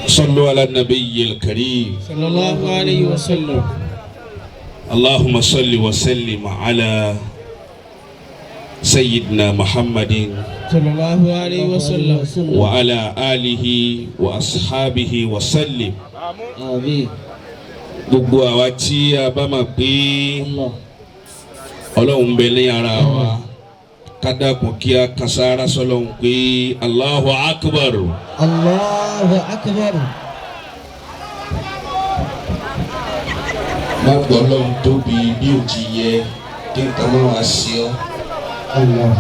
صلوا على النبي الكريم. صلى الله عليه وسلم. اللهم صل وسلم على سيدنا محمد صلى الله عليه وسلم. وعلى آله وأصحابه وسلم. Àmín. Gbogbo àwa tí a bá máa pé Allah. Ọlọ́run bẹ ní ara wa, ká dákun kí a kására sọlọ́run pé Allahu Akbar. Allahu akbar. Má gbọ́ Ọlọ́run tóbi bí ó ti yẹ kí nǹkan má wá sí ọ. Allah.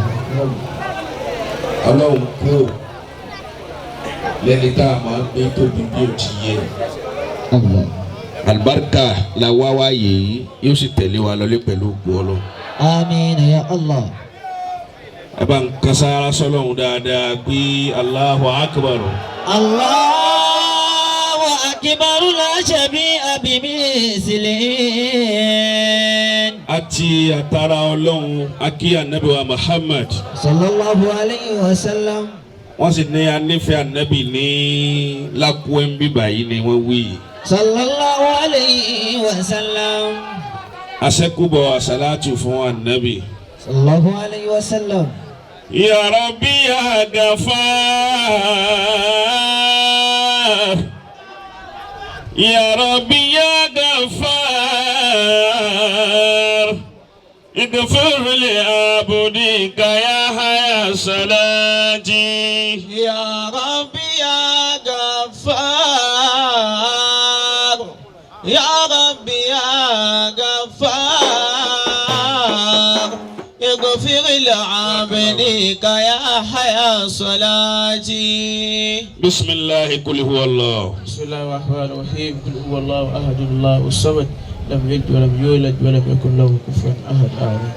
Ọlọ́run kú lẹ́ni tá a máa gbé tóbi bí ó ti yẹ. Allah. Alibarika la wá wá yìí yóò sì tẹ̀lé wa lọlé pẹ̀lú ògo Ọlọ́run. Àmín ya Allah. Ẹ bá ń kására sọlọ́run dáadáa pé Allahu Akbar. Allahu akbar la shabi'a bimithlihi. Àti àtàrà Ọlọ́run akí anabi wa Muhammad. Sallallahu alayhi wa sallam. Wọ́n sì ní anífẹ́ anabi ní lákúẹ́ bíbá yìí ni wọ́n wí. Sallallahu alayhi wa sallam. Asẹ́kùbọ̀ àsálàtù fún anabi. Sallallahu alayhi wa sallam. Ya Rabbi ya Ghaffar, Ya Rabbi ya Ghaffar, اغفر لعبدك يا حيا صلاتي. يا ربي يا غفار، يا ربي يا غفار، اغفر لعبدك يا حيا صلاتي. بسم الله، قل هو الله. بسم الله الرحمن الرحيم، قل هو الله أحد، الله الصمد، لم يلد ولم يولد ولم يكن له كفوا أحد، آمين.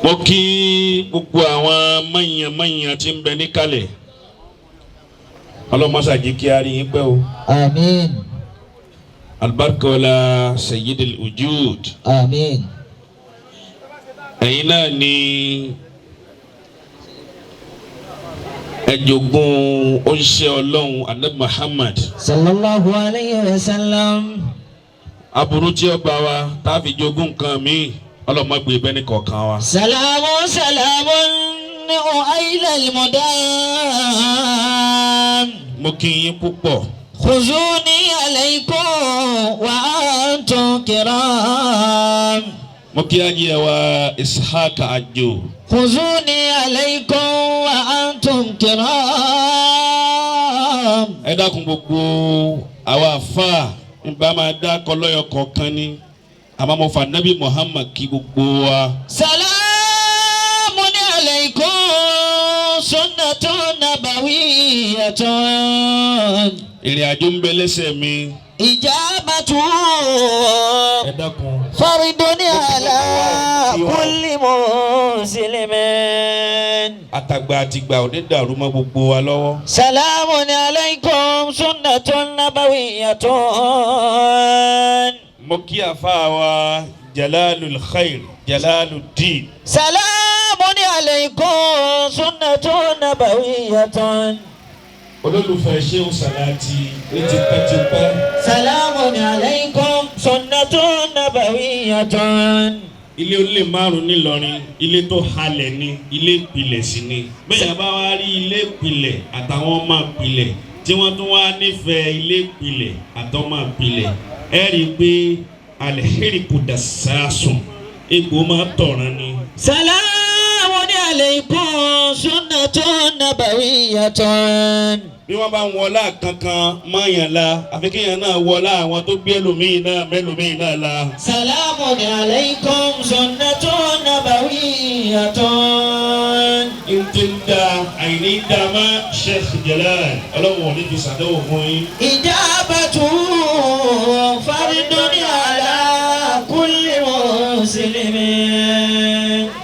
Mo kí gbogbo àwọn mọ̀nyàmọ̀nyà tí ń bẹ níkàlẹ̀, ọlọ́mọṣàjì kí a rí yín pẹ́ o. Àmín. Alibarika wala sayyidil wujud. Àmín. Ẹ̀yin náà ni ẹ̀jọ̀gún oníṣẹ́ Ọlọ́run anabi Muhammad. Sallallahu alayhi wa sallam. Aburú tí ó bá wa tá a fi jogún nǹkan mi, ọlọ́mọgbé bẹ́ẹ̀ ní kọ̀ọ̀kan wa. Salamu salamun أيل المدام. Mo kí yín púpọ̀. خذوني عليكم وأنتم كرام. Mo kí ajé wa Ishaq Ajo. خذوني عليكم وأنتم كرام. Ẹ dákun, gbogbo àwa àfa nbà máa dá kọlọ́yọ̀ kọ̀ọ̀kan ni, àmọ́ mo fà nábì Muhammad kí gbogbo wa. سلام عليكم سنة نبوية. Ìrìn àjò ń bẹ lẹ́sẹ̀ mi. إجابة Ẹ dákun. فرض على كل مسلم. Àtàgbà àtìgbà ò ní dàrú mọ́ gbogbo wa lọ́wọ́. سلام عليكم سنة نبوية. Mo kí àfa wa Jalalul Khair Jalaluddin. سلام عليكم سنة نبوية. Olólùfẹ́ Sheu Salati ní tipẹ́tipẹ́. سلام عليكم سنة نبوية. Ilé onílé márùn nílọrin, ilé tó halẹ̀ ni, ilé ìpìlẹ̀ sí ni. Bẹ́ẹ̀ yẹn bá wá rí ilé ìpìlẹ̀ àtàwọn ọmọ ìpìlẹ̀ tí wọ́n tún wá nífẹ̀ẹ́ ilé ìpìlẹ̀ àtọmọ ìpìlẹ̀, ẹ rí i pé alihiriku dasasun, egbò máa tọ̀ràn ni. سلام عليكم سنة نبوية. Bí wọ́n bá ń wọlá kankan mọ́yàn la, àfi kéèyàn náà wọlá àwọn tó gbé ẹlòmíì náà mẹ́lòmíì náà la. سلام عليكم سنة نبوية. N ti ń da àìní da má Sheikh Jalal, Ọlọ́run ò ní fi sàdéhùn fún yín. إجابة فرض على كل مسلم.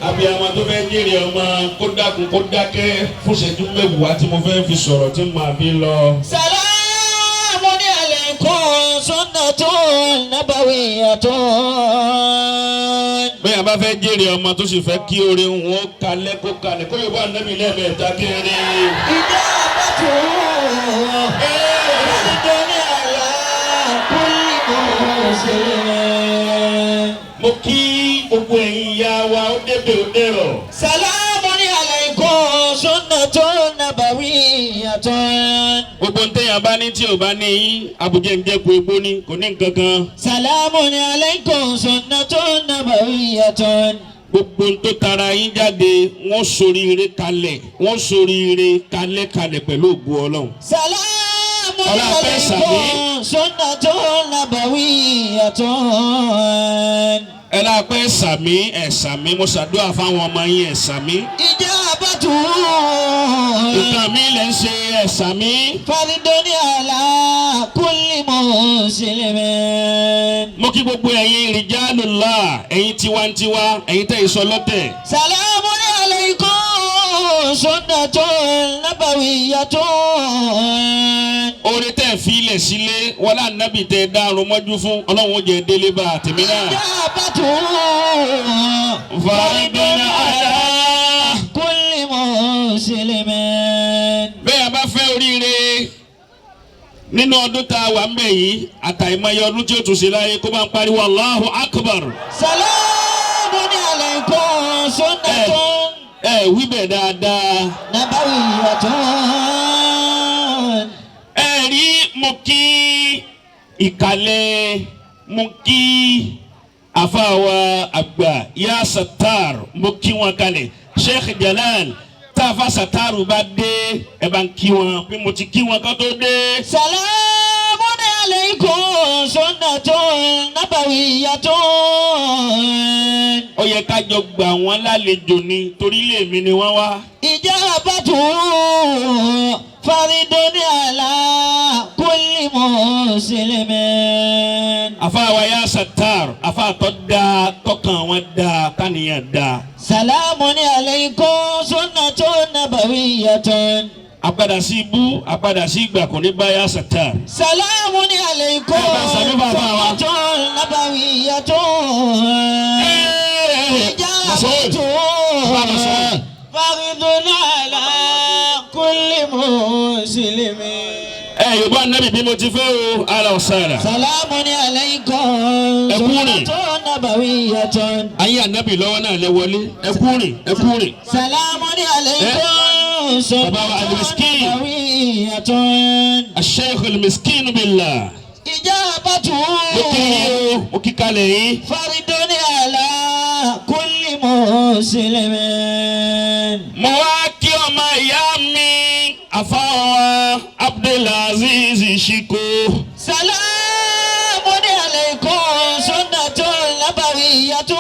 Abiyamọ tó fẹ́ jèrè ọmọ, kó dákun kó dákẹ́ fún ìṣẹ́jú 10 tí mo fẹ́ fi sọ̀rọ̀ tí màá fi lọ. سلام عليكم سنة نبوية. Bẹ́ẹ̀ bá fẹ́ jèrè ọmọ tó sì fẹ́ kí oore wọn kalẹ̀ kó kalẹ̀ kó yóò bá nẹ́bí lẹ́ẹ̀mẹ́ta kéré. إجابته فرد على كل مسلم. Mo kí gbogbo ẹ̀yin ìyá wa, ó débè ó dẹ̀rọ̀. سلام عليكم سنة نبوية. Gbogbo ntẹ̀yàn bá ní tí ò bá ní yín, àbújá ń jẹ́ kó egbó ní kò ní nǹkan kan. سلام عليكم سنة نبوية. Gbogbo tó tara yín jáde, wọ́n soríire kalẹ̀, wọ́n soríire kalẹ̀ kalẹ̀ pẹ̀lú ògo Ọlọ́run. سلام Ọlá fẹ́ sàmí. عليكم سنة نبوية. Ẹ lápẹ́ sàmí, ẹ̀ sàmí, mo ṣàdúrà fáwọn ọmọ yín, ẹ̀ sàmí. إجابته Nǹkan mi lẹ́ ń ṣe, ẹ̀ sàmí. فرد على كل مسلم. Mo kí gbogbo ẹ̀yin rìjálùlá, ẹ̀yin tiwantiwa, ẹ̀yin tẹ́ ìsọ lọ́tẹ̀. سلام عليكم سنة نبوية. Oore tẹ́ fi ilẹ̀ sílé wọlé ànábì tẹ́ dárun mọ́jú fún Ọlọ́run, ó jẹ́ délé bá tèmi náà. إجابته فرد على كل مسلم. Bẹ́ẹ̀ bá fẹ́ oríire nínú ọdún tá a wà ń bẹ̀ yìí, àtàìmọye ọdún tí ó tún ṣe láyé, kó máa ń pariwo Allahu Akbar. سلام عليكم سنة Ẹ wí bẹ̀ dáadáa. نبوية. Ẹ rí, mo kí ìkàlẹ̀, mo kí àfàwà àgbà ya Satar, mo kí wọn kalẹ̀, Sheikh Jalal. Táfà Sataru bá dé, ẹ bá ń kí wọn bí mo ti kí wọn ká tó dé. سلام عليكم سنة نبوية. Ó yẹ ká jọ gbà wọ́n lálejò ni, torí ilé mi ni wọ́n wá. إجابته فرد على كل مسلم. Àfàwà ya Satar, àfà tó dáa, tọkàn wọn dáa, kánìyàn dáa. سلام عليكم سنة نبوية. Àpadà sí ibú, àpadà sí ìgbà kò ní bá ya Satar. سلام عليكم Ẹ bá sàmì bàbá wa. سنة نبوية. إجابته فرد على كل مسلم. Ẹ yorùbá anabi bí mo ti fẹ́ o, ala ọ̀sára. سلام عليكم Ẹ kú rìn. سنة نبوية. Ayé anabi lọ́wọ́ náà lẹ wọlé, ẹ kú rìn, ẹ kú rìn. سلام عليكم سنة Bàbá wa Al-Miskin. نبوية. Asheikh al-Miskin billah. إجابته Mo kí yín o, mo kí kalẹ̀ yín. فرد على كل مسلم. Mo wá kí ọmọ ìyá mi, àfáwọn Abdulaziz Shiko. سلام عليكم سنة نبوية.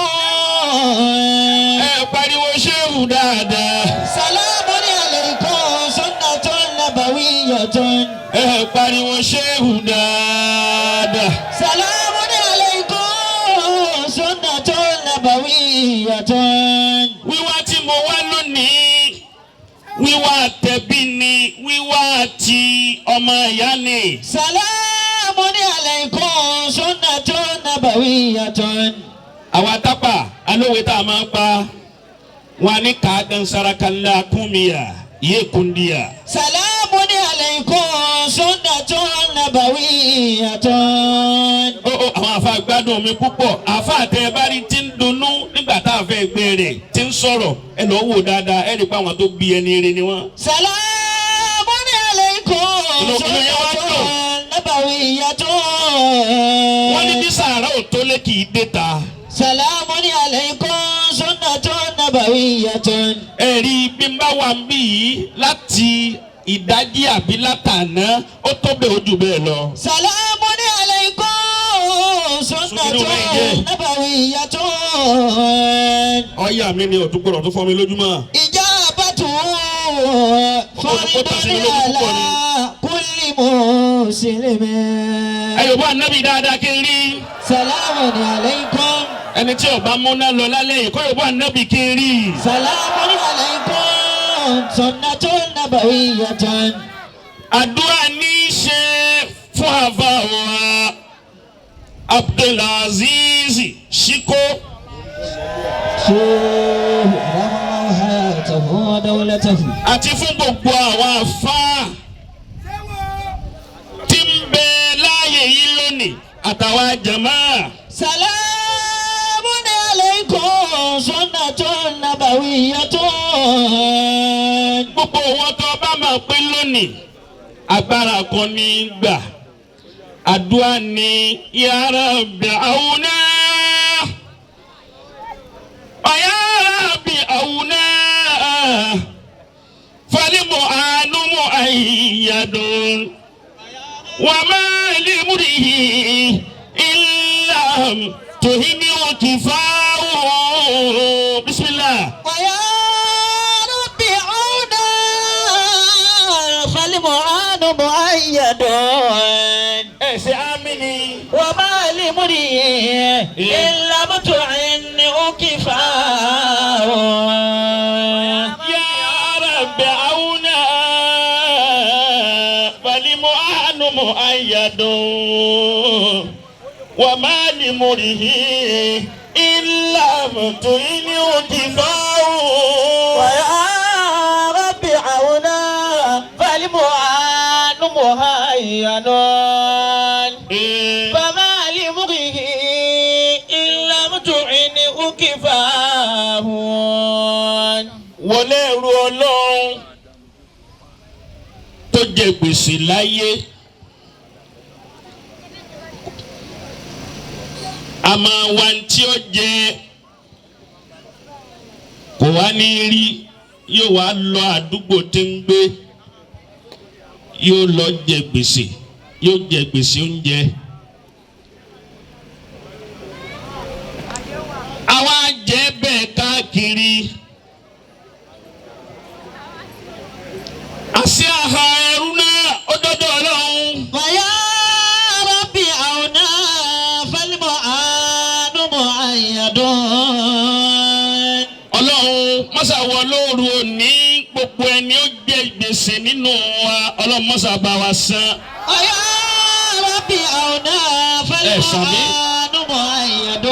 Ẹ pariwo ṣéwù dáadáa. سلام عليكم سنة نبوية. Ẹ pariwo ṣéwù dáadáa. سلام عليكم سنة نبوية. Wíwá tí mo wá lónìí, wíwá tẹbí ni, wíwá ti ọmọ ìyá ni. سلام عليكم سنة نبوية. Àwa tápà alówe tá a máa ń pa wọn ní kàágan sarakala kúnmíyà yé kúndíyà. سلام عليكم سنة نبوية. Ó ó, àwọn àfa gbádùn mi púpọ̀. Àfa àtẹ ẹ bá rí tí ń dunnú nígbà tá a fẹ́ gbé rẹ̀ tí ń sọ̀rọ̀, ẹ lọ́ọ́ wò dáadáa, ẹ rí i pé àwọn tó bí ẹni rere ni wọ́n. سلام عليكم Inú yẹn wá سنة dùn. نبوية. Wọ́n ní bí sàárà ò tó lé kì í dé ta. سلام عليكم سنة نبوية. Ẹ rí bí n bá wà ń bí yìí láti ìdájí àbí látàná, ó tó bẹ́ẹ̀, ó jù bẹ́ẹ̀ lọ. سلام عليكم سنة Sókè ní نبوية. Ọ̀yà mi ni òtún gbọ́dọ̀ tó fọ́ mi lójúmọ́. إجابته Ó tà sí mi فرد lójú púpọ̀ ni. على كل مسلم. Ẹ yóò bá nábì dáadáa kí n rí. سلام عليكم. Ẹni tí ó bá múná lọ lálẹ́ yìí, kó yóò bá nábì kí n rí. سلام عليكم سنة نبوية. Àdúrà ní í ṣe fún àfa wa Abdulaziz Shiko. شيخ رحم الله حياته ودولته. Àti fún gbogbo àwọn àfáà tí ń bẹ láàyè yìí lónìí àtàwọn jàmáà. سلام عليكم سنة نبوية. Gbogbo wọn tó bá máa pé lónìí, agbára kan ní í gbà, àdúrà ní ya Rabbi àwùná, ya Rabbi àwùná, falimu ànúmù àyàdùn wà má limurihi illa tuhini kìfáwò bismillah. ويا رب عونا فالمعان مؤيد. Ẹ ṣe àmín ni. وما لمرئ إن لم تعن كفاه. يا رب عونا فلمعان مؤيد وما لمره إلا متين كفاه. ويا رب عونا فالمعان مهين، فما لمرئ إن لم تعن كفاه. Wọlé ẹrú Ọlọ́run tó jẹ gbèsè láyé, àmọ́ wa tí ó jẹ kò wá ní rí, yóò wá lọ àdúgbò tí ń gbé, yóò lọ jẹ gbèsè, yóò jẹ gbèsè oúnjẹ. Àwa jẹ bẹ́ẹ̀ káàkiri. Àṣẹ àhà ẹrú náà ó dọ́dọ̀ Ọlọ́run. ويا رب عونا فالمعان مؤيد. Ọlọ́run mọ́sá wọ lóru òní, gbogbo ẹni ó jẹ gbèsè nínú wa, Ọlọ́run mọ́sá bá wa san. ويا رب عونا فالمعان مؤيد.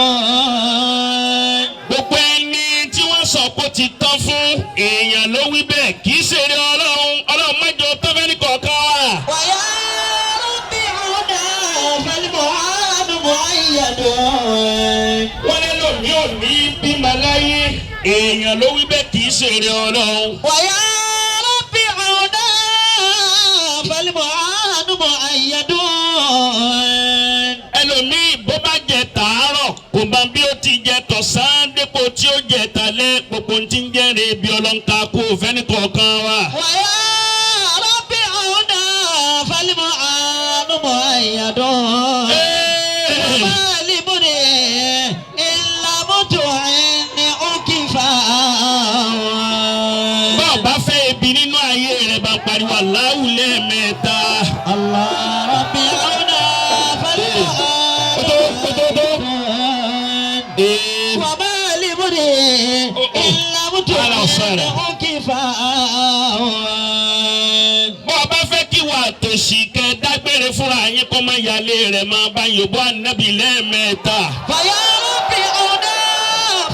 Gbogbo ẹni tí wọ́n sọ pé ó ti tán fún èèyàn ló wí bẹ́ẹ̀, kì í ṣeré Ọlọ́run. Ọlọ́run mẹ́jọ tán fẹ́ ní kọ̀ọ̀kan wa. ويا رب عونا فالمعان مؤيد. Wọ́n lẹ́nu mi ò ní bímọ láyé, èèyàn ló wí bẹ́ẹ̀, kì í ṣeré Ọlọ́run. ويا رب عونا فالمعان مؤيد. Ẹlòmíì bó bá jẹ tàárọ̀ kò mọ bí ó ti jẹ tọ̀sán dépò tí ó jẹ talẹ́, gbogbo ti ń jẹ́rìí ibi ọlọ́nkà kó fẹ́ni kọ̀ọ̀kan wa. ويا رب عونا فالمعان مؤيد. وما لمرئ إن لم تعن كفاه. Bá a bá fẹ́ ebi nínú ayé rẹ̀, bá pariwo aláwù lẹ́ẹ̀mẹ́ta. الله رب عونا فالمعان مؤيد. وما لمرئ إن لم تعن كفاه. Bá a bá fẹ́ kí wà tòṣì kẹ dágbére fúnra yín kó má yálé rẹ̀ máa bá yòbó ànábì lẹ́ẹ̀mẹ́ta. فيا رب عونا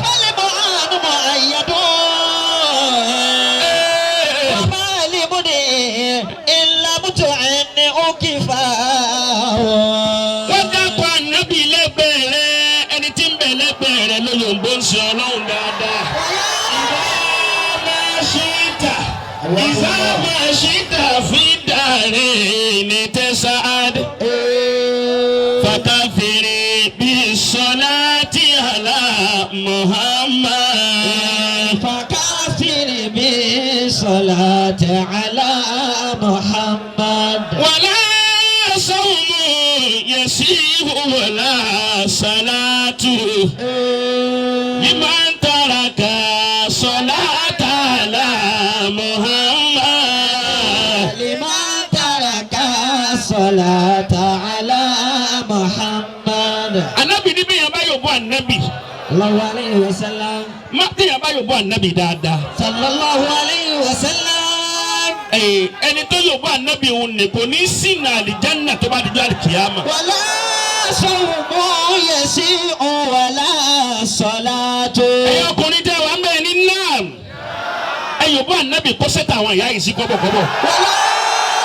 فالمعان مؤيد. وما لمرئ إن لم تعن كفاه. Wọ́n dákọ̀ ànábì lẹ́gbẹ̀ẹ́ rẹ̀, ẹni tí ń bẹ lẹ́gbẹ̀ẹ́ rẹ̀ ló yòǹbó ń ṣe Ọlọ́run dáadáa. إذا ما شئت في الدارين تسعد فكفر بالصلاة على محمد. فكافر بالصلاة على محمد. ولا صوم يسير ولا صلاة لمن ترك صلاة على محمد. لمن ترك الصلاة على محمد. Anabi ní bẹ́ẹ̀ yẹn bá yóò bọ́ anabi. الله عليه وسلم. Má téèyàn bá yóò bọ́ anabi dáadáa. صلى الله عليه وسلم. Ẹni tó yóò bọ́ anabi òun ni kò ní sínú àlìjánà tó bá dijọ́ àlìkìyàmà. ولا صوم يسيء ولا صلاة. Ẹ̀yin ọkùnrin tẹ́ wàá mẹ́rin ní nam, ẹ̀yin òbú ànábì kó sẹ́tà àwọn ìyá yìí sí kọ́bọ̀kọ́bọ̀. ولا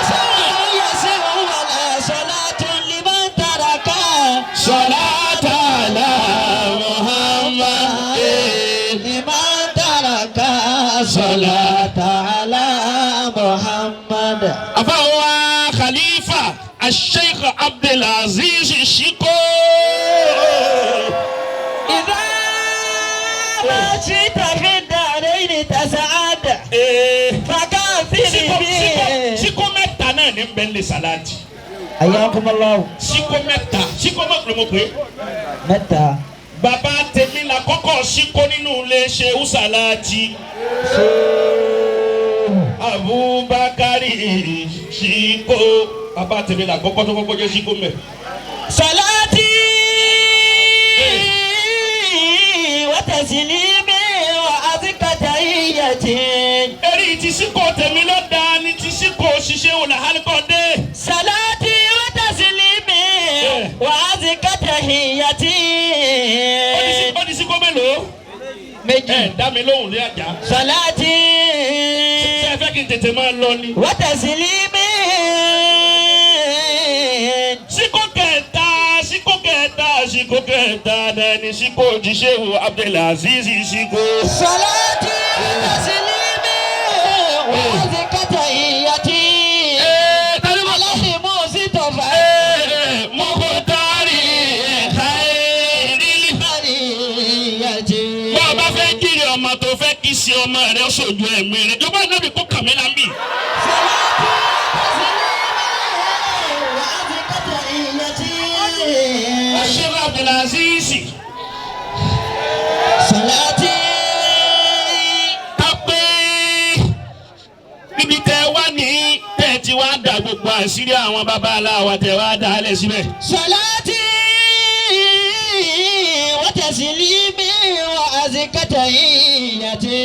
صوم يسيء ولا صلاة لمن ترك صلاة على محمد. لمن ترك صلاة على محمد. Àfàwọn Khalifa Sheikh Abdulaziz Shiko. إذا ما شئت في الدارين تسعد فكافر Síkó به. síkó mẹ́ta náà ní bẹ́ẹ̀ lè sàláàtì. حياكم الله. Síkó mẹ́ta, síkó mẹ́ta ló mọ̀ pé. Mẹ́ta. Bàbá tèmi la kọ́kọ́ síkó nínú ilé ṣe sàláàtì. Abubakari síkó. Bàbá tèmi la kọ́kọ́ tó kọ́kọ́ jẹ́ síkó mẹ́. صلاتي وتسليمي وأزكى تحيتي. Eré ti síkó tèmi ló dáa ní ti síkó ṣiṣẹ́ wò làhálíkọ́ dé. صلاتي وتسليمي وأزكى تحيتي. Ó di síkó mélòó? Méjì. Ẹ dá mi lóhùn ní àjà. صلاتي Ṣé ẹ fẹ́ kí n tètè máa lọ ni? وتسليمي. Síkó kẹta, síkó kẹta, síkó kẹta dẹni síkó jíṣẹ́wò Abdulaziz síkó. صلاتي وتسليمي وأزكى تحيتي. Ee, tani mo على المصطفى. Ee, Mukutari Khairil. برية. Bọ́ ọ bá fẹ́ jírí ọmọ tó fẹ́ kí sí ọmọ rẹ̀ ó ṣojú ẹ̀mí rẹ̀. Yorùbá náà bí kó kàmí la ń bì. صلاتي وتسليمي وأزكى تحيتي. Ṣé Abdulaziz صلاتي. ká pé níbi tẹ wá ní tẹ ti wá da gbogbo àṣírí àwọn baba aláwa tẹ wá dá lẹ síbẹ̀. صلاتي وتسليمي وأزكى تحيتي.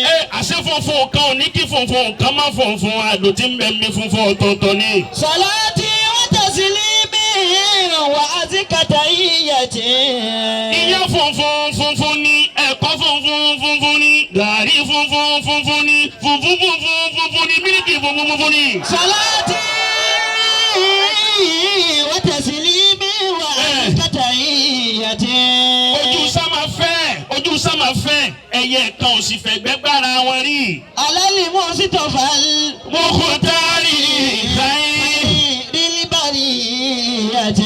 Ẹ àṣẹ funfun kan ò ní kí funfun kan má funfun, àdó tí ń bẹ mi funfun ọ̀tọ̀ọ̀tọ̀ ni. صلاتي وتسليمي وأزكى تحيتي. Iyán funfun funfun ni, ẹ̀kọ́ funfun funfun ni, gàrí funfun funfun ni, funfun funfun funfun ni, mílíkì funfun funfun ni. صلاتي وتسليمي وأزكى تحيتي. Ojú sáma fẹ́, ojú sáma fẹ́, ẹyẹ kan ò sì fẹ́ gbẹ́gbára wọn rí. على المصطفى. Mukutari Khairi. خير البرية.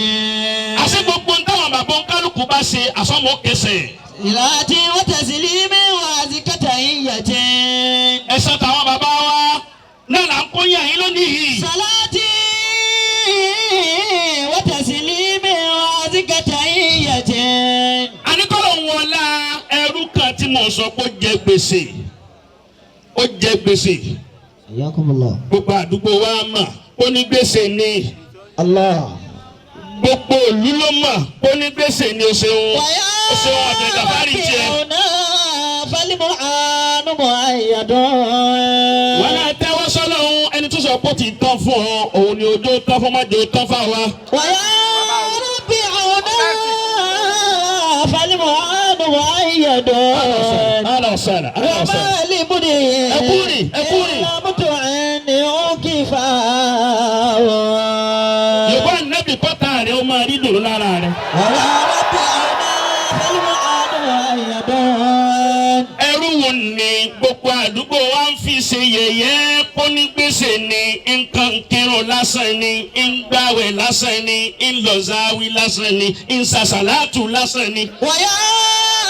Àṣé gbogbo ń táwọn bàbá ń kálukú bá ṣe àsọmọ kẹsẹ̀. صلاتي وتسليمي وأزكى تحيتي. Ẹ̀san táwọn bàbá wa náà là ń kó yàn yín lónìí yìí. صلاتي وتسليمي وأزكى تحيتي. Àníkọ́lọ̀ ń wọlá ẹrú kan tí mo sọ pé ó jẹ gbèsè. Ó jẹ gbèsè. حياكم الله. Gbogbo àdúgbò wa mọ̀ ó ní gbèsè ni. الله. Gbogbo ìlú ló mọ̀ ó ní gbèsè ni. O ṣeun. ويا O ṣeun Abdulgafari jẹ. ربيعنا فالمعان مؤيد. Wọn náà tẹ́wọ́ sọ́lọ́hún, ẹni tó sọ pé ó ti tán fún ọ, òun ni ojú tán fún májò tán fáwa. ويا ربيعنا فالمعان مؤيد. Ala ọ̀sán, ala ọ̀sán. وما لبني Ẹkúrì, ẹkúrì. إلا متعني كفاء. Yorùbá nẹ́bí kọ́ta rẹ̀ ó máa rí dòrò lára rẹ̀. ويا ربيعنا فالمعان مؤيد. Ẹrú wo ni gbogbo àdúgbò wa ń fi ṣe yẹ̀yẹ́ kó ní gbèsè ni, nǹkan kírun lásán ni, ń gbàwẹ̀ lásán ni, ń lọ záwí lásán ni, ń sàṣàlátù lásán ni. ويا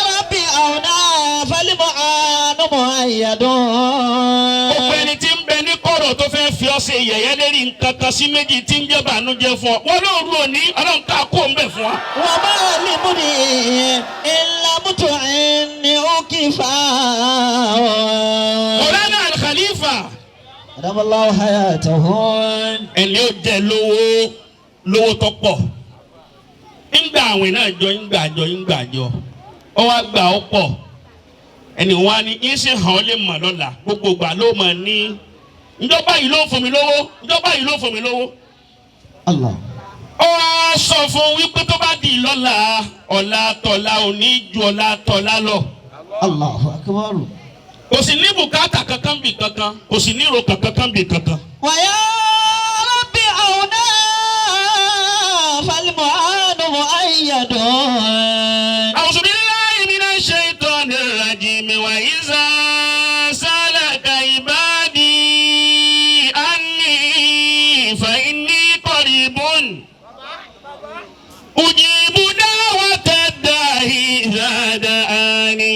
ربي أونا فالمعان مؤيد. Gbogbo ẹni tí ń bẹ ní kọ̀rọ̀ tó fẹ́ fi ọ́ ṣe yẹ̀yẹ́ lérí nǹkan kan sí méjì tí ń jẹ́ bànújẹ́ fún ọ. Wọ́n lóòrù òní ọlọ́run ká kó ń bẹ̀ fún wa. وما لمرئ إلا متعني كفاء. Mọ̀lánà Al-Khalifa. أدام الله حياته. Ẹni ó jẹ lówó lówó tó pọ̀, ńgbà àwìn náà jọ, ńgbà jọ, ńgbà jọ, ó wá gbà ó pọ̀. Ẹni wá ní ń sì hàn ó lè mọ̀ lọ́la, gbogbo ìgbà ló mọ̀ ní njọba yìí ló ń fún mi lówó, njọba yìí ló ń fún mi lówó. الله. Ó wá sọ fún wípé tó bá di lọ́la, ọ̀la tọ̀la ò ní ju ọ̀la tọ̀la lọ. الله أكبر. Kò sì ní bùkátà kankan bì kankan, kò sì ní ìró kankan bì kankan. ويا رب عونا فالمعان مؤيد. أعوذ بالله من الشيطان الرجيم. وإذا سألك عبادي عني فإني قريب أجيب دعوة الداعي إذا دعاني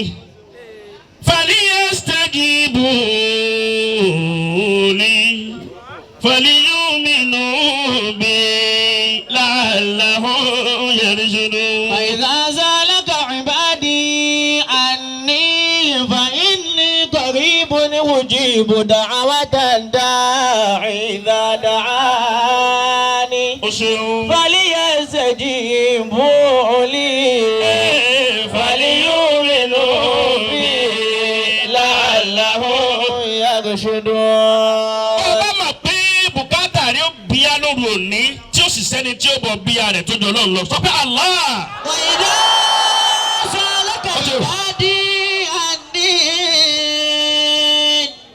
فليستجيبوا لي فليؤمنوا بي لعلهم يرشدون. فإذا سألك عبادي عني فإني قريب أجيب دعوة الداعي إذا دعاني O ṣeun. فليستجيبوا لي فليؤمنوا بي لعلهم يرشدون. Ó bá mọ̀ pé bùkátà rẹ̀ ó bíyá lóru òní tí ó sì sẹ́ni tí ó bọ̀ bíyá rẹ̀ tó jọ lọ́run lọ, sọ pé Allah. وإذا سألك عبادي عني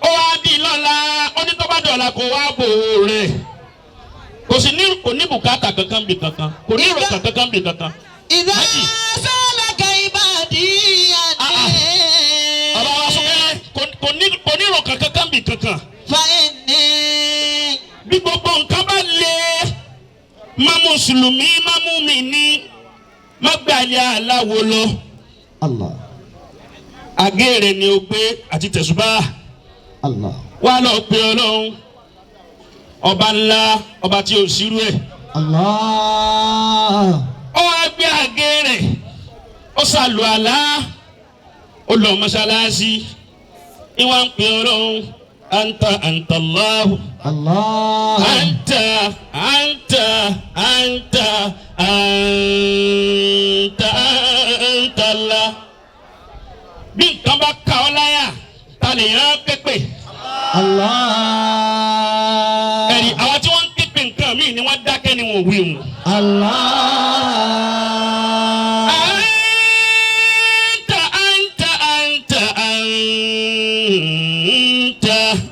Ó wá di lọ́la, ó ní tó bá dọ̀la kó wá bò ó rẹ̀. Kò sì ní, kò ní bùkátà kankan bì kankan, kò ní ìrọ̀kàn kankan bì kankan. إذا Haji. سألك عبادي عني Bàbá wa sọ pé kò ní ìrọ̀kàn kankan bì kankan. فإني Bí gbogbo nǹkan bá le má mùsùlùmí, má mùmíní, má gbàlẹ́ aláwo lọ. الله. Àgéèrè ni o gbé àti tẹ̀sùbá. الله. Wá lọ pé Ọlọ́run ọba ńlá, ọba tí ò sírú ẹ̀. الله. Ó wá gbé àgéèrè, ó sàlù àlá, ó lọ mọ́ṣáláṣí, ìwà ń pè Ọlọ́run: أنت أنت الله. الله. أنت أنت أنت أنت أنت الله. Bí nǹkan bá ka ọ́ láyà, ta lè yàn pépè? الله. Ẹ̀rí àwọn tí wọ́n ń képe nǹkan míì ni wọ́n dákẹ́ ni wọ́n wí wọn. الله. أنت أنت أنت أنت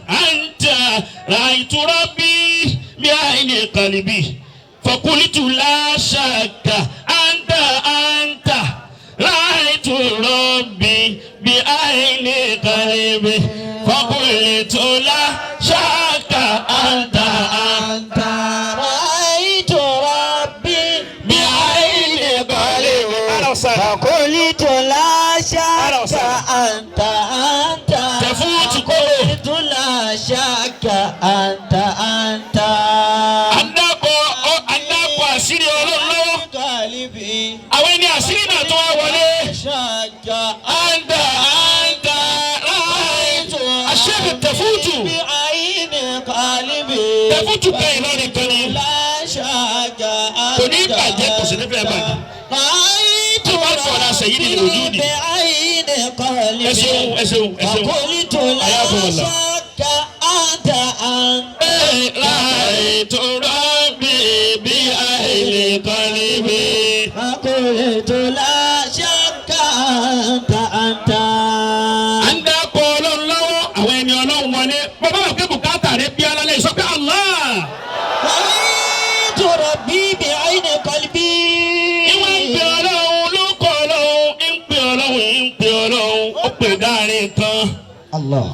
أنت رأيت ربي بعين قلبي فقلت لا شك أنت أنت. رأيت ربي بعين قلبي فقلت لا شك أنت أنت. أنت رأيت ربي بعين قلبي. أهلا وسهلا. فقلت لا أهلا شك وسهلا. أنت أنت. تفوت كله. قلت لا شك أنت أنت. Adakọ̀ àṣírí Ọlọ́run lọ́wọ́. قلبي Àwọn ẹni àṣírí náà tó wá wọlé. شك أنت أنت رأيت àṣírí tẹ̀fútù. بعين قلبي Tẹ̀fútù kan Ìlọrin kan ni. لا شك Kò ní bàjẹ́, kò sì ní fẹ́ bàjẹ́. رأيت Tó bá fọ̀rọ̀ سيد الوجود. بعين قلبي Ẹ ṣeun, ẹ ṣeun, ẹ ṣeun. فقلت لا حياكم الله. شك أنت أنت. رأيت ربي بعين قلبي فقلت لا شك أنت أنت. À ń dákọ̀ Ọlọ́run lọ́wọ́, àwọn ẹni Ọlọ́run wọlé. Bàbá wà pé bùkátà rẹ bí alálẹ̀, sọ pé Allah. رأيت ربي بعين قلبي. Ìwọ̀n ń pè Ọlọ́run ló kọ́ Ọlọ́run, ń pè Ọlọ́run, ń pè Ọlọ́run, ó pè dáàrin kan. الله.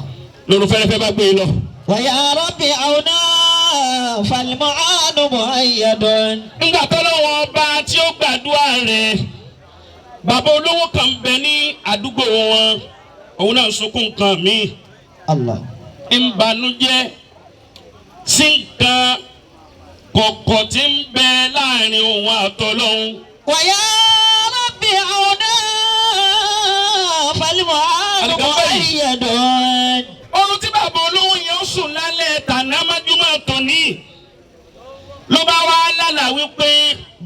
Lóru fẹ́rẹ́fẹ́ bá gbé e lọ. ويا رب عونا فالمعان مؤيد. Nígbà tọ́lọ́wọ́n ọba tí ó gbàdúrà rẹ̀, bàbá olówó kan bẹ ní àdúgbò wọn, òun náà sunkún nǹkan míì. الله. Ń banújẹ́ sí nǹkan kọ̀kọ̀ tí ń bẹ láàrin òun àtọlọ́hun. ويا رب عونا فالمعان الجمبري. مؤيد. Oorun tí bàbá olówó yẹn ń sùn lálẹ́ tàná májúmọ́ tòní ló bá wá lálàá wípé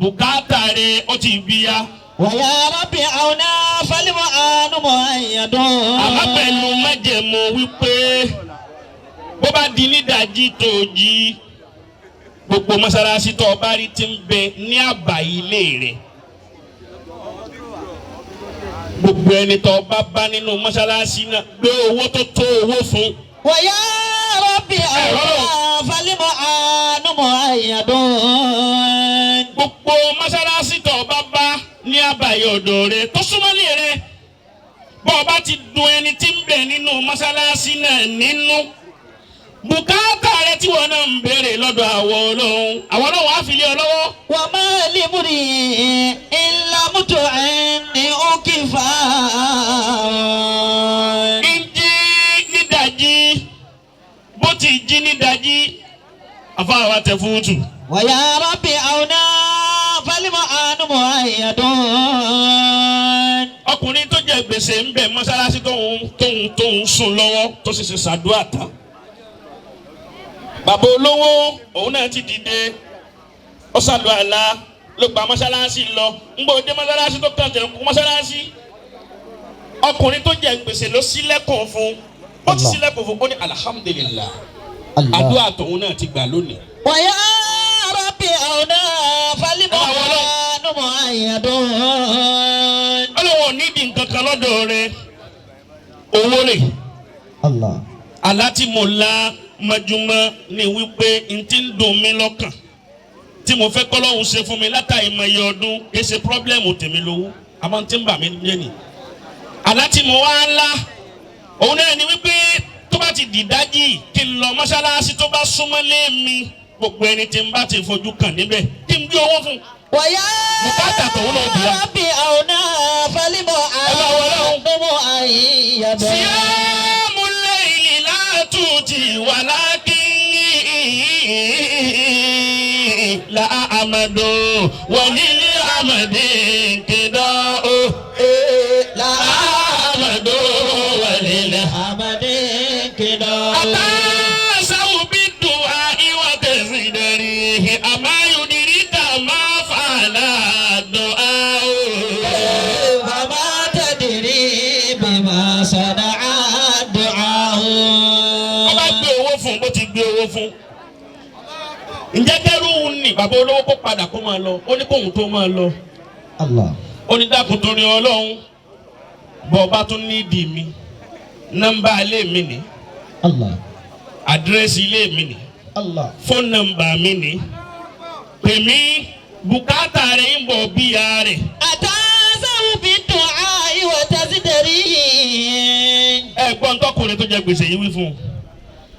bùkátà rẹ̀ ó ti bíyá. ويا رب عونا فالمعان مؤيد. Àmọ́ pẹ̀lú májẹ̀mú wípé bó bá di nídàájí tó jí, Gbogbo mọ́sálásí tó o bá rí ti ń bẹ ní àbá ilé rẹ̀, gbogbo ẹni tó o bá bá nínú mọ́sálásí náà, gbé owó tó tó owó fún. ويا ربي عونا فالمعان مؤيد. Gbogbo mọ́sálásí tó o bá bá ní àbáyé ọ̀dọ̀ rẹ tó súnmọ́lé rẹ, bọ́ ọ bá ti dùn ẹni tí ń bẹ nínú mọ́sálásí náà nínú, bùkátà rẹ tí wọn náà ń béèrè lọ́dọ̀ àwọn Ọlọ́hun, àwọn Ọlọ́hun á fi lé ọ lọ́wọ́. وما لامرئ إن لم تعني كفاء. Ń jí nídàjí, bó ti jí nídàjí, àfáà tẹ fúùtù. ويا ربي عونا فالمعان مؤيد. Ọkùnrin tó jẹ gbèsè ń bẹ mọ́sálásí tóun sùn lọ́wọ́ tó sì ṣe ṣàdúrà tán. Bàbá olówó òun náà ti dìde, ó ṣàlù àlá ló gba mọ́sálásí lọ. Ń gbọ́ dé mọ́sálásí tó kàn tẹ̀kú mọ́sálásí, ọkùnrin tó jẹ gbèsè ló ṣílẹ̀kùn fún. Ó ti ṣílẹ̀kùn fún, ó ní alhamdulillah, àdúrà tòun náà ti gbà lónìí. ويا ربي عونا فالمعان مؤيد. Ọlọ́wọ́ nídìí nǹkan kan lọ́dọ̀ rẹ̀, owó rẹ̀. الله. Àlá tí mo lá mọ́júmọ́ ni wípé n ti ń dùn mí lọ́kàn tí mo fẹ́ kọ́lọ́hún ṣe fún mi látàrí ìmọ̀ye ọdún, kì í ṣe problem tèmi lówó, àmọ́ tí ń bà mí jẹ́ ni. Àlá tí mo wá lá òun náà ni wípé tó bá ti dìdájì, kí n lọ mọ́ṣáláṣí tó bá súnmọ́ lé mi, gbogbo ẹni tí n bá ti fojú kàn níbẹ̀, kí n gbé owó fún un. ويا Bùkátà tòun náà bùrà. ربي عونا فالمعان مؤيد. صيام الليل لا تؤتي ولكن لا أمد وللأمد انقضاء. لا أمد وللأمد أمد كدا. أتاسوا بالدعاء وتزدريه، أما يدرك ما فعل الدعاء. فما تدري بما صنع الدعاء. Ọba gbé owó fún, bó ti gbé owó fún, ǹjẹ́ kẹ́rù ní bàbá olówó kó padà kó máa lọ? Ó ní kóhun tó máa lọ, الله. ó ní dákun torí Ọlọ́run, bọ́ ọba tún nídìí mi, nọ́mbà ilé mi ní, الله. àdírẹ́sì ilé mi ní, الله. fóònù nọ́mbà mi ní, pè mí, bùkátà rẹ̀ ń bọ̀ bíya rẹ̀. أتاسوا بالدعاء وتزدريه. Ẹ gbọ́n tọkùnrin tó jẹ gbèsè yìí wí fún un.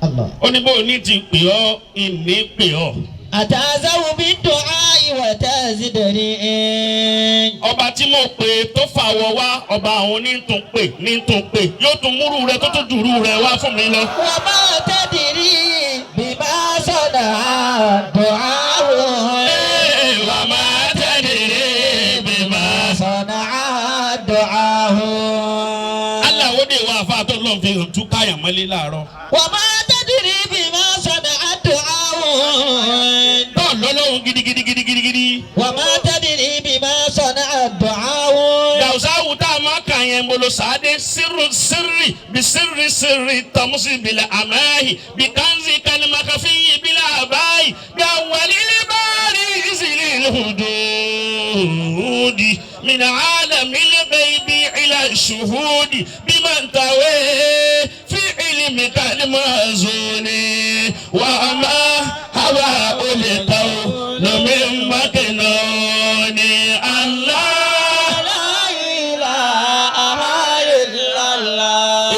الله. Ó ní bó o ní ti pè ọ́, ìní pè ọ́. أتاسوا بالدعاء وتزدريه. Ọba tí mo pè tó fàwọ̀ wá, ọba àwọn ní tún pè ní tún pè, yóò tún múrú rẹ tó tún jùrú rẹ wá fún mi lọ. وما تدري بما صنع الدعاء. Ee, wà máa tẹ̀lé bímọ. صنع الدعاء. Aláwo de wà fún àtọ́ lọ́n fi hàn tún káyà mọ́lé láàárọ̀. وما تدري بما صنع الدعاء. Bọ́ọ̀ lọ́lọ́run gidigidi gidigidi. وما تدري بما صنع الدعاء. Dàwùsáwù tá a máa kà yẹn bolo sáadé sírù sírì bí sírì sírì tàmùsì bìlẹ̀ àmáhì bí kánzì kalimakafi bìlẹ̀ àbáyì bí awàlílẹ̀ báárì ìsìlẹ̀ hududi min alamil ghaibi ila shuhudi biman tawe fi ilmi kalimazuni wa ma hawa ulqaw min maknuni Allah. لا إله إلا الله.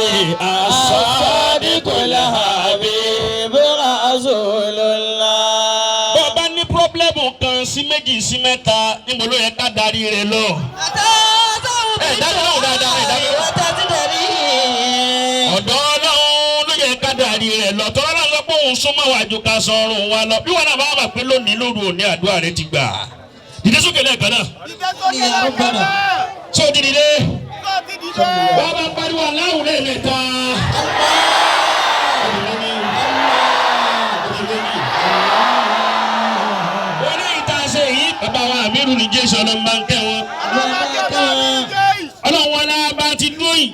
الصادق الحبيب رسول الله. Bó bá ní problem kan sí méjì sí mẹ́ta, níbo ló yẹ ká darí rẹ̀ lọ? أتاسوا Ẹ dábẹ́ lóhùn dáadáa, ẹ dábẹ́. بالدعاء وتزدريه. Ọ̀dọ̀ Ọlọ́run ló yẹ ká darí rẹ̀ lọ. Tọ́lá náà sọ pé òun súnmọ́ wa ju ká sọ̀rùn wa lọ. Bí wọn náà bá wà pé lónìí lóru òní àdúrà rẹ̀ ti gbà. Dìde sókè lẹ́ẹ̀kan náà. يا ربنا. Ṣé o ti dìde? Bàbá pariwo aláwùn lẹ́ẹ̀mẹ́ta. Wọ́n ní ìta ṣe yìí. Bàbá wa Àmírù ní Jésù, Ọlọ́run bá ń kẹ́ wọn. Ọlọ́run wọn náà bá ti dúró yìí.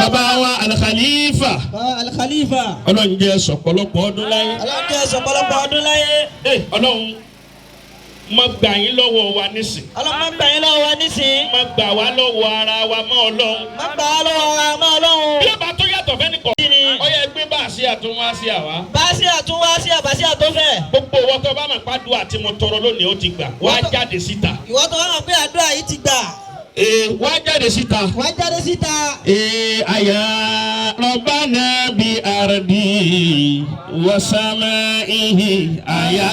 Bàbá wa Al-Khalifa. Al-Khalifa. Ọlọ́run jẹ́ sọ̀pọ̀lọpọ̀ ọdún láyé. Ọlọ́run jẹ́ sọ̀pọ̀lọpọ̀ ọdún láyé. Ọlọ́run má gbà yín lọ́wọ́ wa nísìn. Ọlọ́run má gbà yín lọ́wọ́ wa nísìn. Má gbà wá lọ́wọ́ ara wa mọ́ Ọlọ́run. Má gbà wá lọ́wọ́ ara mọ́ Ọlọ́run. Bí ó bá tó yàtọ̀ fẹ́ni kọ̀. Ó yẹ gbé bá a sí àtúnwá sí àwa. Bá a sí àtúnwá sí àbá sí àtúnfẹ́. Gbogbo ìwọ tó bá máa pàdúrà tí mo tọrọ lónìí ó ti gbà. Wá jáde síta. Ìwọ tó bá mọ̀ pé àdúrà yìí ti gbà. Wá jáde síta. Wá jáde síta. Àyà Rabbana bi ardi wa samaihi àyà.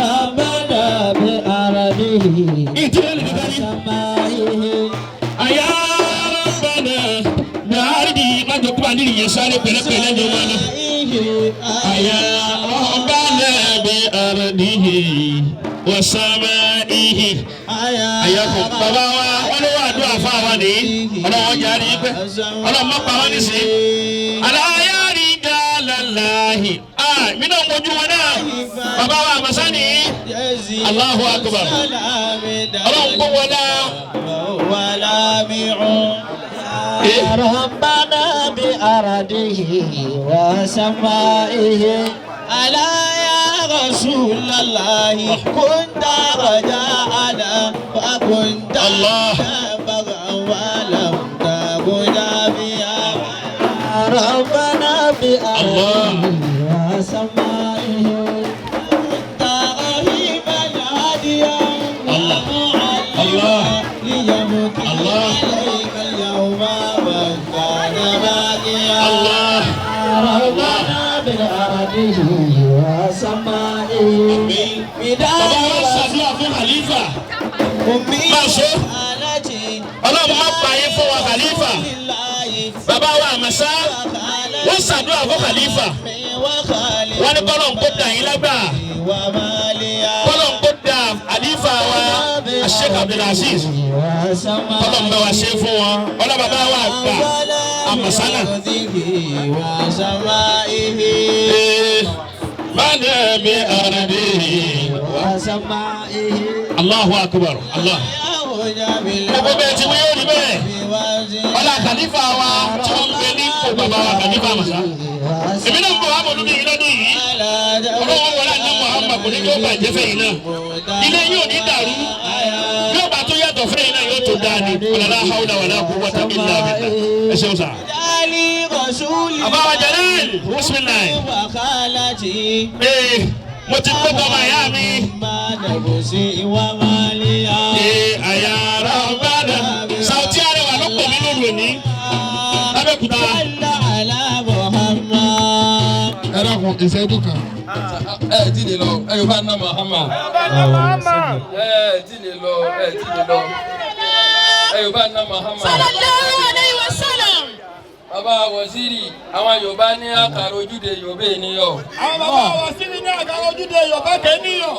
Rabbana bi ardihi Ìtúwẹ́ lè dúdú ní. samaihi. Àyà Rabbana bi ardi má jọ kúrò àdìrí yẹn sáré pẹ̀lẹ́pẹ̀lẹ́ ní wọn. Àyà Rabbana bi ardihi wa samaihi. Àyà kò bàbá wa wọn ló wà àdúrà fún àwa nìyí. Ọlọ́wọ́ jáde pẹ́. Ọlọ́wọ́ má pa wọ́n nísìnyí. Àlàyé rijalallahi. Mi náà mojú wọn náà. Bàbá wa àmàsá nìyí. Allahu akbar. Ọlọ́run kó wọlá. ربنا بأرضه وسمائه ألا يا رسول الله كنت رجاءنا وكنت الله. بغا ولم تكن بها ربنا بأرضه وسمائه كنت رهيبا هاديا الله. الله. ليبكي الله. عليك اليوم من كان باقيا Allah. ربنا بأرضه وسمائه Bàbá wa ṣàdúrà fún Khalifa. Máa ṣe. Ọlọ́run má pa yín fún wa Khalifa. Bàbá wa àmàsá. Wọ́n ṣàdúrà fún Khalifa. Wọ́n ní kọ́lọ̀ ń kó dà yín lágbà. Kọ́lọ̀ ń kó dà Khalifa wa Sheikh Abdulaziz. Kọ́lọ̀ ń bá wa ṣe fún wọn. Ọlọ́ bàbá wa àgbà àmàsá náà. Bàdé mi àrẹ̀dẹ̀. Allahu akbar. Allah. Gbogbo bẹ́ẹ̀ tí wọ́n yóò rí bẹ́ẹ̀. Ọlá Khalifa wa tí wọ́n ń bẹ ní ipò bàbá wa Khalifa àmàsá. Èmi náà ń bọ̀ wá mọ̀lúbí yìí lọ́dún yìí. Ọlọ́wọ́ wọlé àná Muhammad kò ní kí ó bàjẹ́ fẹ́yìn náà. Ilé yóò ní dàrú. Yóò bá tó yàtọ̀ fẹ́yìn náà yóò tó dáa ni. Wala hawla wala quwwata illa billah. Ẹ ṣeun sá. Bàbá wa Jalal, bismillah. Mo ti kó tọmọ ìyá mi. Àyà Rabbana. Sàwùtí Arẹwà ló pè mí lóru òní. Lábẹ́òkúta. Ẹ dákun ìṣẹ́jú kan. Ẹ ti lè lọ, ẹ yóò bá ná Muhammad. Ẹ ti lè lọ, ẹ ti lè lọ, ẹ yóò bá ná Muhammad. Sallallahu alayhi wa sallam. Bàbá Waziri, àwọn Yorùbá ní àkàrà ojúde Yorùbá ènìyàn. Àwọn bàbá wa sí ní àkàrà ojúde Yorùbá kẹ́níyàn.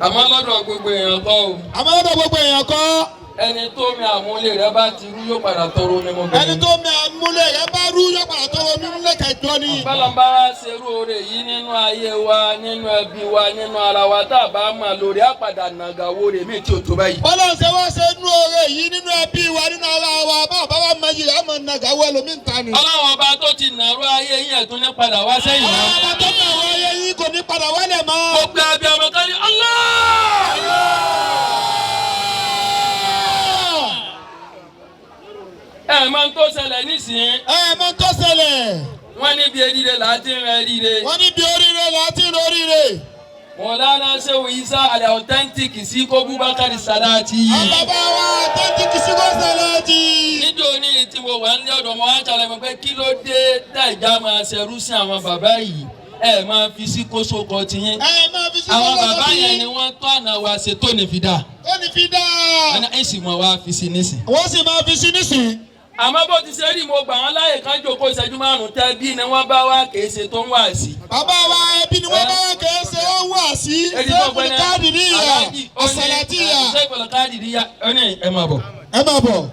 Àmọ́ lọ́dọ̀ gbogbo èèyàn kọ́ o. Àmọ́ lọ́dọ̀ gbogbo èèyàn kọ́. Ẹni tó mi àmúlé rẹ bá ti rú yóò padà tọrọ omi mu. Ẹni tó mi àmúlé rẹ bá rú yóò padà tọrọ omi mu lẹ́kẹ̀jọ ni. Bọ́lọ́mbà wa ṣerú oore yìí nínú ayé wa, nínú ẹbí wa, nínú ara wa, tá a bá máa lórí àpàdà nàgà wo rè mí tí o tó báyìí. Bọ́lá ṣe wá ṣe nú oore yìí nínú ẹbí wa, nínú ara wa, bá bá wa mọ yìí àmọ́ nàgà wọ ẹlòmíì ta ni. Ọlọ́run ọba tó ti nàró ayé yín ẹ̀tún ní padà wá sẹ́yìn náà. Ọlọ́run ọba tó nàró ayé yín kò ní padà wálẹ̀ mọ́. Gbogbo abiyamọ ọmọ kan ní Allah. Ẹ máa ń tó ṣẹlẹ̀ nísìnyí. Ẹ máa ń tó ṣẹlẹ̀. Wọ́n níbi eríire là á ti ń rẹ eríire. Wọ́n níbi oríire là á ti ń rẹ oríire. Mọ̀lánà Ṣéwù Isa àlẹ́ authentic sí kó Bubakar Salati. Àwọn bàbá wa authentic sí kó Salati. Nítorí tí mo wà ní ọ̀dọ̀ mọ́ wá ṣàlàyé mọ́ pé kí ló dé dáìjà máa ṣẹrú sí àwọn bàbá yìí, ẹ máa fi sí kóso kọ tiyín. Ẹ máa fi sí kóso kọ tiyín. Àwọn bàbá yẹn ni wọ́n tó àná wa ṣe tó ní fi dá. Tó ní fi dá. Ẹ sì mọ̀ wá fi sí nísìn. Wọ́n sì máa fi sí nísìn. Àmọ́ bó ti ṣe rí, mo gbà wọ́n láyè kan jókòó ìṣẹ́jú márùn-ún tẹ́ bí ni wọ́n bá wá kèé ṣe tó ń wà sí. Bàbá wa ẹbí ni wọ́n bá wá kèé ṣe ó ń wà sí. Sẹ́kùn káàdì níyà ọ̀sàlàtìyà. Sẹ́kùn káàdì níyà ó ní ẹ máa bọ̀. Ẹ máa bọ̀.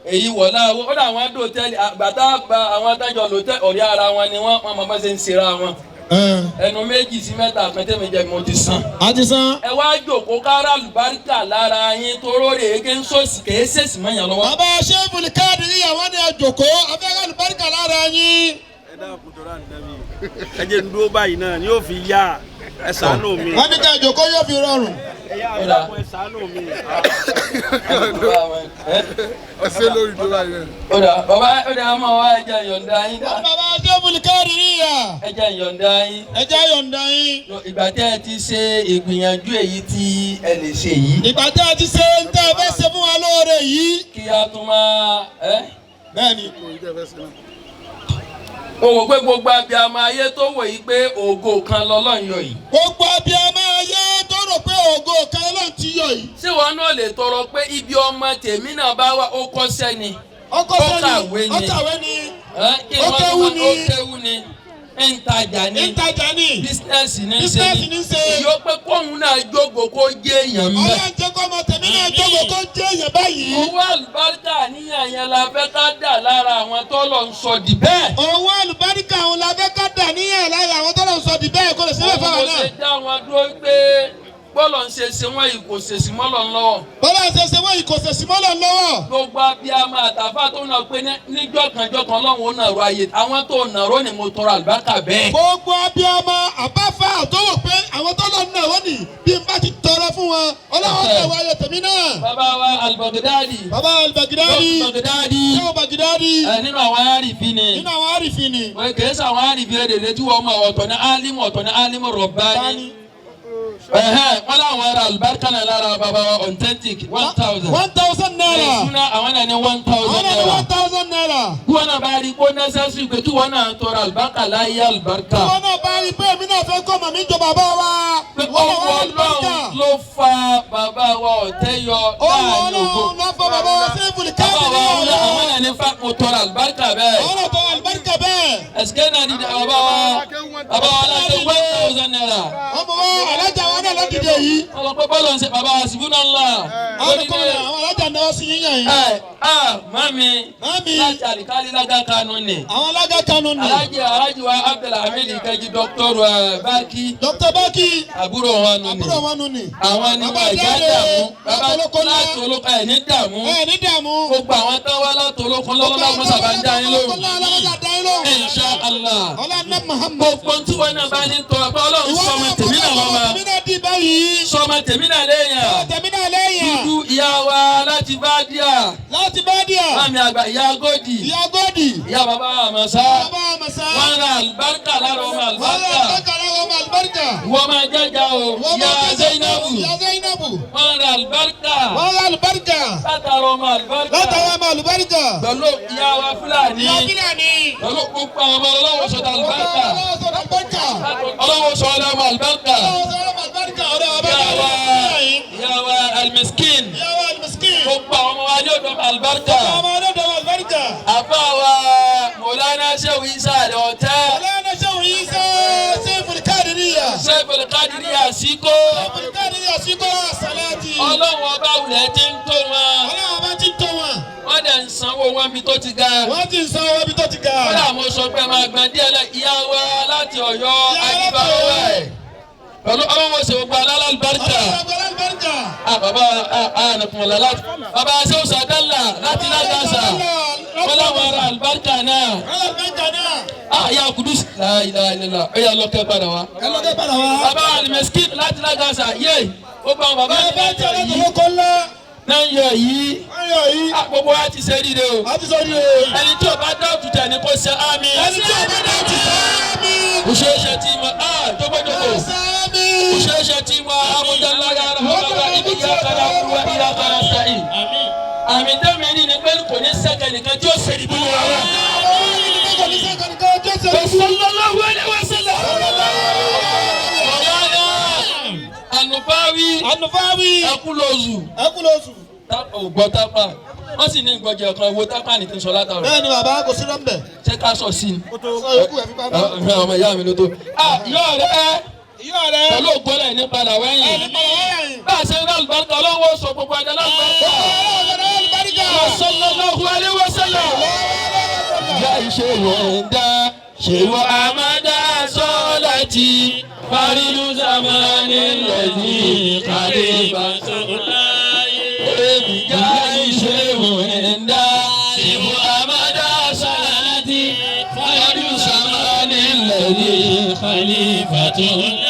Èyí wọ̀lá ó dà wọ́n dò tẹ́lẹ̀ àgbàtà gba àwọn adájọ́ lò tẹ́ ọ̀rẹ́ ara wọn ni wọ́n mọ̀ bá ṣe ń ṣera wọn. Ẹnu 2 sí 3 kan tẹ́mi jẹ́ mo ti san. A ti san. Ẹ wá jòkó kára àlùbáríkà lára yín toró rè é ké ń sòsì kèé sèṣì mọ́ yàn lọ́wọ́. Bàbá Sheikhul Qadiriyya wọ́n ní ẹ jòkó afẹ́rẹ́ àlùbáríkà lára yín. Ẹ dákun tó rà nàbí ẹ jẹ́ n dúró báyìí náà ni yóò fi yá ẹ ṣàánú mi. Wọ́n ní ká jòkó yóò fi rọrùn. Ẹ yá ẹ dákun ẹ ṣàánú mi. Ọsẹ lórí tó báyìí náà. Ó dà bàbá ó dà ọmọ wa ẹ jẹ́ yọ̀ǹda yín. Bàbá Sheikhul Qadiriyya. Ẹ jẹ́ yọ̀ǹda yín. Ẹ jẹ́ yọ̀ǹda yín. Ìgbà tẹ́ ẹ ti ṣe ìgbìyànjú èyí tí ẹ lè ṣe yìí. Ìgbà tẹ́ ẹ ti ṣe ń tẹ́ ẹ fẹ́ ṣe fún wa lóore yìí. Kí a tún máa ẹ́. Bẹ́ẹ̀ni. Mo wò pé gbogbo abiyamọ ayé tó wò yìí pé ògo kan lọ́lọ́run yọ yìí. Gbogbo abiyamọ ayé tó rò pé ògo kan lọ́lọ́run ti yọ yìí. Ṣé wọn náà lè tọrọ pé ibi ọmọ tèmi náà bá wà ó kọ́ṣẹ́ ni? Ó kọ́ṣẹ́ ni. Ó kàwé ni. Ó kéwú ni. Ó kéwú ni. Ntajà ni. Ntajà ni. Bísínẹ́sì ní ṣe ni. Bísínẹ́sì ní ṣe. Ìyó pé kóun náà jókòó kó jẹ́ èèyàn mẹ́. Ọlọ́run jẹ́ kó ọmọ tèmi náà jókòó kó jẹ́ èèyàn báyìí. Owó àlùbáríkà níyàn yẹn la fẹ́ ká dà lára àwọn tọ́lọ̀ ń sọ di bẹ́ẹ̀. Owó àlùbáríkà òun la fẹ́ ká dà níyàn lára àwọn tọ́lọ̀ ń sọ di bẹ́ẹ̀ kó lè sílẹ̀ fáwọn náà. Mo ṣe dá wọn dúró pé bọ́lọ̀ ń ṣe ṣe wọ́n yìí kò ṣèṣì mọ́lọ̀ lọ́wọ́. Bọ́lá ń ṣe ṣe wọ́n yìí kò ṣèṣì mọ́lọ̀ lọ́wọ́. Gbogbo abiyamọ àtàfà tó nà pé níjọ́kanjọ́kan Ọlọ́run ó nàró ayé àwọn tó nàró ni mo tọrọ àlùbáríkà bẹ́ẹ̀. Gbogbo abiyamọ àbáfà tó wò pé àwọn tó lọ nàró ni bí n bá ti tọrọ fún wọn Ọlọ́run ó nàró ayé tèmi náà. Bàbá wa Al-Baghdadi. Bàbá Al-Baghdadi. Baghdadi. Ṣé Baghdadi. Ẹ nínú àwọn àrífín ni. Nínú àwọn àrífín ni. Wọ́n kì í sọ àwọn àrífín èdè tí wọ́n mọ̀ ọ̀tọ̀ ní álímù ọ̀tọ̀ ní álímù rọ̀bání. Wọ́n láwọn ará àlùbáríkà náà lára bàbá wa authentic 1,000. 1,000 naira. Ìṣúná àwọn náà ní 1,000 Àwọn náà ní naira. 1,000 naira. Kí wọ́n náà bá rí kó nẹ́sẹ̀sì pé kí wọ́n náà tọrọ àlùbáríkà láyé àlùbáríkà. Kí wọ́n náà bá rí pé èmi náà fẹ́ kọ́ màmí jọ bàbá wa. Pé ọwọ́ Ọlọ́run ló fa bàbá wa ọ̀tẹ́ yọ láàrin ògo. Ọwọ́ Ọlọ́run ló fa bàbá wa Sheikhul Qadiriyya. Bàbá wa àwọn náà ní fa mo tọrọ àlùbáríkà bẹ́ẹ̀. Àwọn náà tọrọ àlùbáríkà bẹ́ẹ̀. Ẹ̀sìkẹ́ náà di bàbá wa bàbá wa láti 1,000 naira. Ọmọ wa alájà wa náà lọ́dìdẹ yìí. Ọmọ pé bọ́ọ̀lù ń ṣe bàbá wa síbú náà ńlá. Àwọn ọkọ àwọn alájà náà sí yíyan yìí. Ẹ ẹ mami. Mami. Láti àlìkálí lága kanu ni. Àwọn alága kanu ni. Alájì alájì wa Abdulhamid Kẹjí Dr. Baki. Dr. Baki. Àbúrò wọn nù ni. Àbúrò wọn nù ni. Àwọn ni wọn ìjà dààmú. Bàbá láti olóko ẹ̀ ní dààmú. Ẹ̀ ní dààmú. Gbogbo àwọn tán wá láti olóko lọ́lọ́lá mọ́sà bá ń dá yín lóhùn. Insha Allah. Ọlọ́run Muhammad. Gbogbo tí wọn náà bá ní tọ́ pé Ọlọ́run sọmọ tèmi náà lọ́mọ. Tèmi náà di báyìí. Sọmọ tèmi náà léèyàn. Tèmi náà léèyàn. Dúdú ìyá wa láti Bádíà. Láti Bádíà. Mami àgbà ìyá Gódì. Ìyá Gódì. Ìyá bàbá Àmọ̀sá. Bàbá Àmọ̀sá. Wọ́n ra àlùbáríkà lára ọmọ Wọ́n ra àlùbáríkà. àlùbáríkà lára ọmọ àlùbáríkà. Ìwọ máa jẹ́jà o. Ìyá Zainabu. Ìyá Zainabu. Wọ́n ra àlùbáríkà. Wọ́n ra àlùbáríkà. Látara ọmọ àlùbáríkà. Látara ọmọ àlùbáríkà. Pẹ̀lú ìyá wa Fúlàní. Ìyá Fúlàní. Pẹ̀lú gbogbo àwọn ọmọ ọlọ́wọ́ sọ̀tà àlùbáríkà. Ọlọ́wọ́ sọ̀tà àlùbáríkà. Ọlọ́wọ́ sọ̀tà àlùbáríkà. Ọlọ́wọ́ sọ̀tà àlùbáríkà. Ọ̀rẹ́ wa bá Ìyá wa Almiskin. Ìyá wa Almiskin. Gbogbo àwọn ọmọ wa ní ọ̀dọ́ àlùbáríkà. Gbogbo àwọn ọmọ ní ọ̀dọ́ àlùbáríkà. Àbá wa Mọ̀lánà Ṣéwù Isa Àlọ́tẹ́. Mọ̀lánà Ṣéwù Isa Sheikhul Qadiriyya. Sheikhul Qadiriyya Síkó. Sheikhul Qadiriyya Síkó Sàláàtì. Ọlọ́run ọba wulẹ̀ ti ń tó wọn. Ọlọ́run ọba ti ń tó wọn. Wọ́n dẹ̀ ń sanwó wọn bí tó ti ga. Wọ́n ti ń sanwó bí tó ti ga. Wọ́n dà mo sọ pé máa gbọ́n díẹ̀ lẹ ìyá wa láti Ọ̀yọ́ Ajíbáwá ẹ̀. Pẹ̀lú ọlọ́run ṣe gbogbo alálùbáríkà. Bàbá ànàkùnmọ̀lá láti. Bàbá Ṣéwù Sàdálà láti Lágàsà. Wọ́n láwọn ará àlùbáríkà náà. Ìyá Kudus láìláìlá ó yà lọ́kẹ́ padà wá. Bàbá Alimẹ̀síkìn láti Lágàsà yé gbogbo àwọn bàbá mi náà yọ yìí. Náà yọ yìí. Gbogbo wa ti ṣe ríre o. Ẹni tí o bá dá òtútù ẹni kò ṣe àmì. Ẹni tí o bá dá òtútù àmì. Òṣèṣe tí mo jókòjókò. Òṣèṣe tí mo amúdàláyà rahmatulah ibi ìyá kara kúwa ìyá kara sáyì. Àmì tẹ́mi ní ni pé kò ní sẹ́kẹ̀ nìkan tí ó ṣe ìbú wa wá. Sallallahu alaihi wasallam. Mọ̀lánà Ànùfáwí. Ànùfáwí. Ẹkúlóṣù. Ẹkúlóṣù. Ògbọ́ tápà. Wọ́n sì ní ìgbọ́jẹ̀ kan owó tápà ní ti ń sọ látàrọ. Bẹ́ẹ̀ni bàbá kò sí nọ́mbẹ̀. Ṣé ká sọ sí ni? Sọ yòókù ẹ̀ fi pamọ́. Ọmọ ìyá mi ló tó. Yóò rẹ̀ Ìyá rẹ̀. Pẹ̀lú ògbọ́lẹ̀ ní padà wẹ́yìn. Bá a ṣe ń rán àlùbáríkà Ọlọ́run ó sọ gbogbo ẹ̀dá lálùbáríkà. Sallallahu alaihi wasallam. Ìyá ìṣe wọ̀ ń dá ṣe wọ àmàdá sọ́ọ́lá فريد زمان الذي خليفة بجاه شيخ عند محمد صلاتي فريد زمان الذي خليفة.